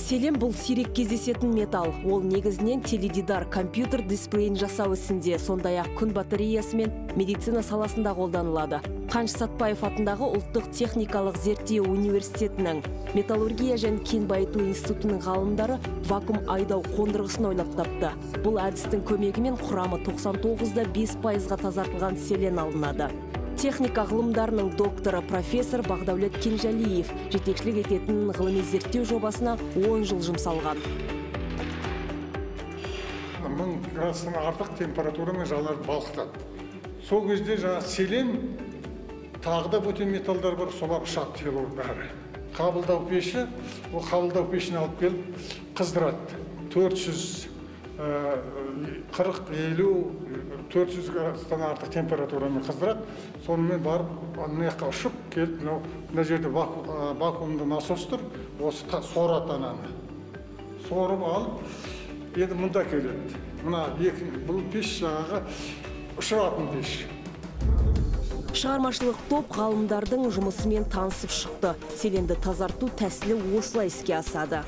Селен бұл сирек кездесетін металл. Ол негізінен теледидар, компьютер дисплейін жасау ісінде, сондай-ақ күн батареясы мен медицина саласында қолданылады. Қаныш Сәтбаев атындағы Ұлттық техникалық зерттеу университетінің металлургия және кен байыту институтының ғалымдары вакуум айдау қондырғысын ойлап тапты. Бұл әдістің көмегімен құрамы 99,5%-ға тазартылған селен алынады. Техника ғылымдарының докторы профессор Бағдәулет Кенжалиев жетекшілік ететін ғылыми зерттеу жобасына 10 жыл жұмсалған. 1000 градустан артық температурамен жаларды балқытады. Сол кезде жаңа селен, тағы да бөтен металдар бар, солар ұшады тело бәрі. Қабылдау пеші, ол қабылдау пешін алып келіп қыздырады. 440, 50, 400 градустан артық температурамен қыздырады. Сонымен барып ана жаққа ұшып келіп, мынау мына жерде вакуумды насос тұр, осы сорады ананы. Сорып алып, енді мұнда келеді. Мына екі, бұл пеш жаңағы ұшыратын пеш. Шығармашылық топ ғалымдардың жұмысымен танысып шықты. Селенді тазарту тәсілі осылай іске асады.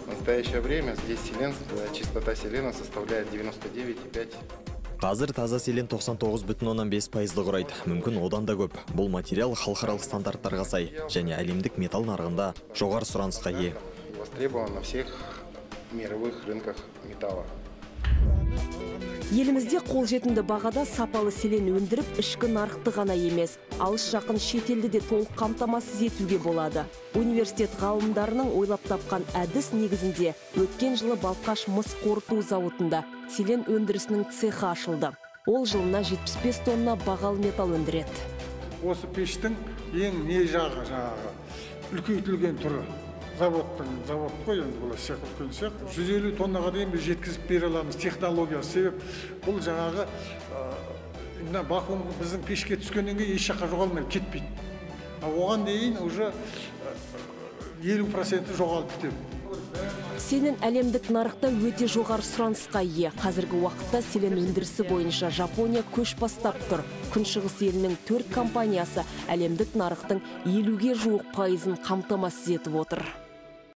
В настоящее время здесь селен, чистота селена составляет 99,5. Қазір таза селен 99,5%-ды құрайды. Мүмкін, одан да көп. Бұл материал халықаралық стандарттарға сай және әлемдік металл нарығында жоғары сұранысқа ие. Востребован на всех мировых рынках металла. Елімізде қолжетімді бағада сапалы селен өндіріп, ішкі нарықты ғана емес, алыс жақын шетелді де толық қамтамасыз етуге болады. Университет ғалымдарының ойлап тапқан әдіс негізінде өткен жылы Балқаш мыс қорыту зауытында селен өндірісінің цехы ашылды. Ол жылына 75 тонна бағалы металл өндіреді. Осы пештің ең не жағы, жаңағы үлкейтілген түрі. Заводтың, завод қой енді, бұл цех, үлкен цех. 150 тоннаға дейін біз жеткізіп бере аламыз технология. Себеп бұл жаңағы мына вакуум біздің пешке түскеннен кейін еш жаққа жоғалмайды, кетпейді. А оған дейін уже 50%-і жоғалып кетеді. Селен әлемдік нарықта өте жоғары сұранысқа ие. Қазіргі уақытта селен өндірісі бойынша Жапония көш бастап тұр. Күншығыс елінің төрт компаниясы әлемдік нарықтың 50-ге жуық пайызын қамтамасыз етіп отыр.